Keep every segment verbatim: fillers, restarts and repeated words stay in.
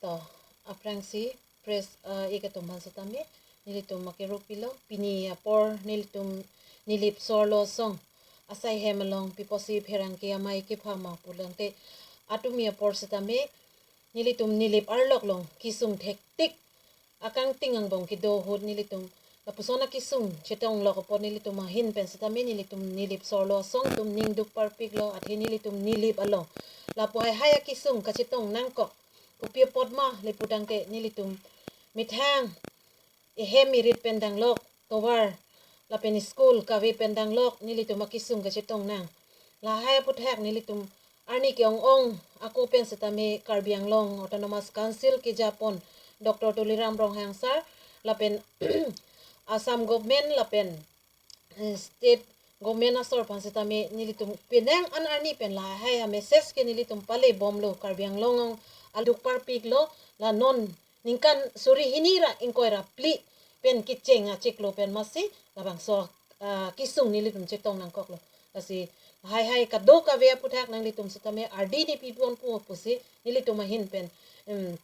To, aphrangsi press, ah, ik atum aphan setame nelitum akero pilo, pini apor nelitum Nilip Sorlo Asong asai hem along piposi pherangke amei kepha ma pulangte, atumi apor setame nelitum Nilip arlok along kesung thektik akangting angbong kedo ahut nelitum lapuson akesung chetonglok apot nelitum ahin pen setame nelitum Nilip Sorlo Asong atum ningduk parpiklo, athe nelitum Nilip along lapu haihai akesung kachetong nangkok. Kopi apot ma le pulangte nelitum methang ehem erit pen danglok, tovar lapen school kave pen danglok nelitum akesung kachetong nang. Lahai aphuthak nelitum arni ke-ong-ong ako pen setame Karbi Anglong Autonomous Council kejapon Doctor Tuliram Ronghang sir lapen Assam government lapen, eh, state government asor aphan setame nelitum penang an arni pen lahai a-message ke nelitum pale bomlo, Karbi Anglong along aduk parpiklo, la non ningkan suri hini ra ingkoi ra phli pen kecheng achiklo pen masi labangso, ah, kesung nelitum chetong nangkoklo. Lasi haihai kadokave aphuthak nanglitum setame ardi ni pipon pu pusi nelitum ahin pen, em,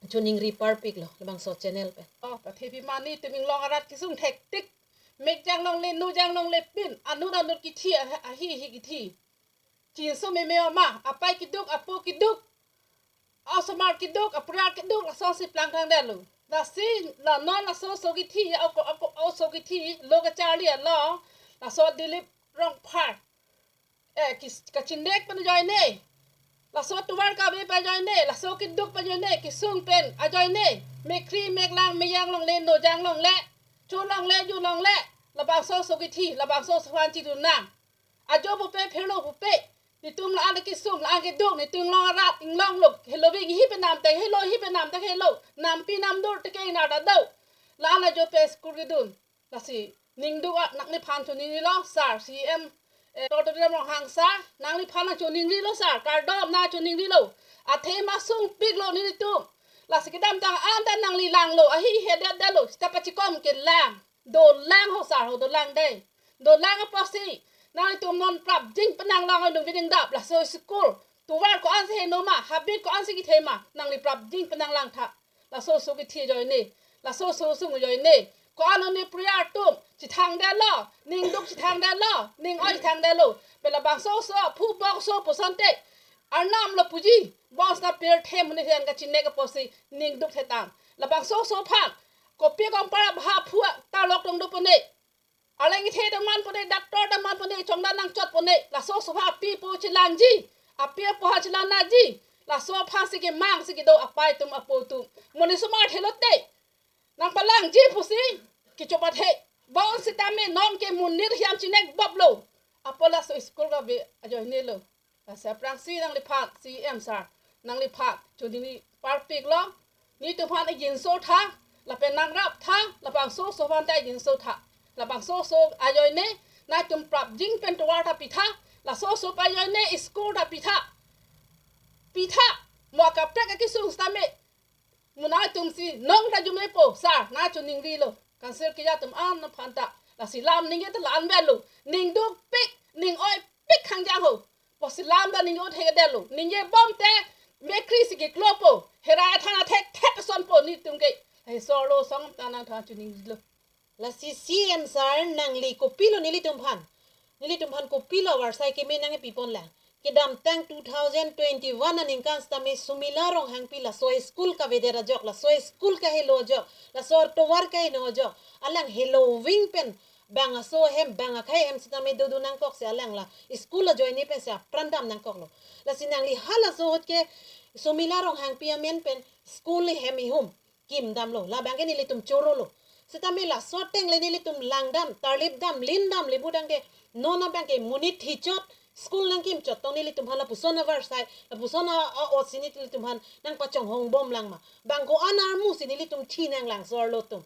choningri parpiklo labangso channel pen. Oh, pathepi mani tum inglong arat kesung thektik. Mek jang longle, nu jang longle pin, anut anut kithi, ahi ahi kithi. Chinso meme ma, apei keduk, apo keduk, osomar keduk, apura keduk, lasonsi plangthang detlo. Lasi la non laso oso kithi, ako, ako, oso kithi lo kacharli along, laso Dilip Rongphar, eh, kis-, kachingdek pen ajoine, laso tovar kave pen ajoine, laso keduk pen ajoine, kesung pen ajoine, mekhri meklang, mejang longle, nu jang longle, cho longle, ju longle, labangso oso kithi, labangso oso aphan chidun nang. Ajo pupe, phirlo pupe, netum la-an kesung, la-an keduk, netum inglong arat, inglong luk, helo ving hi penam te, helo hi penam te, helo, nampi namdur te ke ina da do. La-an ajo pen school kedun. Lasi ningduk a nangliphan choningrilo sir, C M, eh, Doctor Tuliram Ronghang sir, nangliphan nangchoningrilo sir, kardom nangchoningrilo. Athe ma sungpiklo nelitum. Lasi kedamtang an ta nangli langlo, ahi hedet detlo, seta pachikom kelang. Dolang ho sir ho, dolang dei. Dolang apotsi nanglitum non prapjin penang lang nung biding dap, laso school tovar ko-ansi heno ma, habit ko-ansi kethe ma, nangli prapjin penang langtha. Laso oso kithi ajoine, laso oso sung ajoine, ko-an ne prayer atum chethang detlo, ningduk chethang detlo, ning-oi chethang detlo. Pen labangso oso aphu bok oso pusonte, arnam lo puji, bos na pirthe muni hen kachinek apotsi ningduk thetang. Labangso oso aphan kopi kongpar abha phu ta lok tong do pone. Arleng kethe ta man pone, doctor ta man pone, chongda nangchot pone, laso oso aphan api apo chelangji, api apo ha chelang nangji, laso aphansi kemangsi kedo apei atum apo atum. Muni osomar thelote nangpalangji pusi kecho pathe. Bonsitame non ke monit hiam chinek boblo. Apot laso school kave ajoinelo. Lasi aphrangsi nangliphan, C M sir, nangliphan choningri parpiklo. Netum aphan aginso tha, lapen nangrap tha, labangso oso aphan ta aginso tha. Labangso oso ajoine, nangtum prapjin pen tovar ta pitha, laso oso pen ajoine school ta pitha. Pitha, mo akaprek akesung setame, mo nangtumsi nong ta arjumepo, sir, nangchoningrilo. Council keja atum an aphan ta, lasi lam ningje ta la-an avelo, ningdukpik, ning-oipik hangjang ho. Pusi lam ta ningje thekdetlo. Ningje bom te mekhri si keklopo. Herai athan athek thek asonpo netum ke. Hai Sorlo Asong ta nangthan choningrilo. Lasi C M sir, nangli kopilo nelitum aphan? Nelitum aphan kopilo avarsai keme nangpipon lang? Kedamtang two thousand twenty-one aningkan setame Sumila Ronghangpi laso school kavedet ajok, laso school kahelo ajok, laso tovar kaheno ajok, alang helo ving pen bang aso ahem, bang akhei ahem setame dodo nangkok si alang la school ajoine pensi apran dam nangkoklo. Lasi nangli halaso ahut ke Sumila Ronghangpi amen pen school ehem ehum kim damlo, labang ke nelitum chorolo. Setame laso ateng le nelitum langdam, tarlip dam, lin dam le pulangte, non abang ke monit thichot, school nangkimchot tong nelitum aphan lapuson avarsai, lapuson a, a-ot si nelitum aphan nangpachonghong bom lang ma? Bang ko-an armu si nelitum thi nanglang Sorlo atum?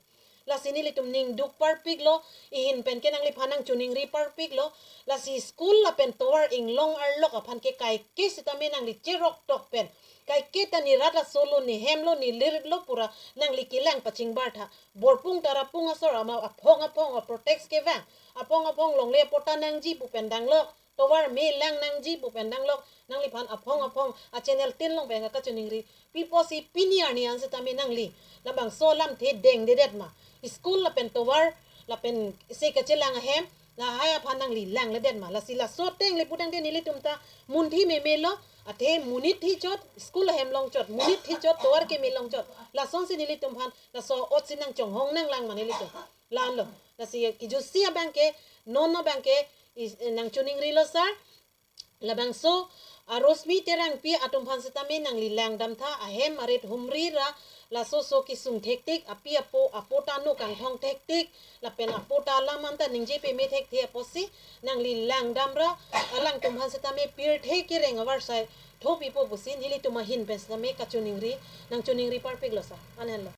Lasi nelitum ningduk parpiklo, ihin pen ke nangliphan nangchoningri parpiklo. Lasi school lapen tovar inglong arlok aphan ke kaike setame nangli cherok tok pen, kaike ta ne rat aso lo, ne hem lo, ne lir lo pura nangli kelang pachingbar tha. Borpung Tarapung asor ama aphong aphong a-protest kevang, aphong aphong longle apot ta nangji pu pen danglok. tovar me lang nangji pu pen nanglok, nangliphan aphong aphong a channel tin along pen kachoningri. Pi apotsi pini arni an setame nangli labangso alamthe dengdedet ma? School lapen tovar lapen se kachelang ahem lahai aphan nangli langledet ma? Lasi laso ateng le putangte nelitum ta munthi memelo, athe monit thi chot, school ahem long chot, monit thi chot, tovar keme long chot. Lasonsi nelitum aphan laso ot si nangchonghong nanglang ma nelitum? La-anlo. Lasi kijutsi abangke, non abangke, is-, nangchoningrilo sir. Labangso a Rosmi Terangpi atum aphan setame nangli langdamtha, ahem arit humri ra laso so kesung thektik, api apo, apo ta no kangthong thektik, lapen apo ta alam anta ningje peme thekthe apotsi nangli langdam ra alangtum aphan setame pirthe kereng avarsai thopipo pusi nelitum ahin pen setame kachoningri, nangchoningri parpiklo sir. Anhenlo.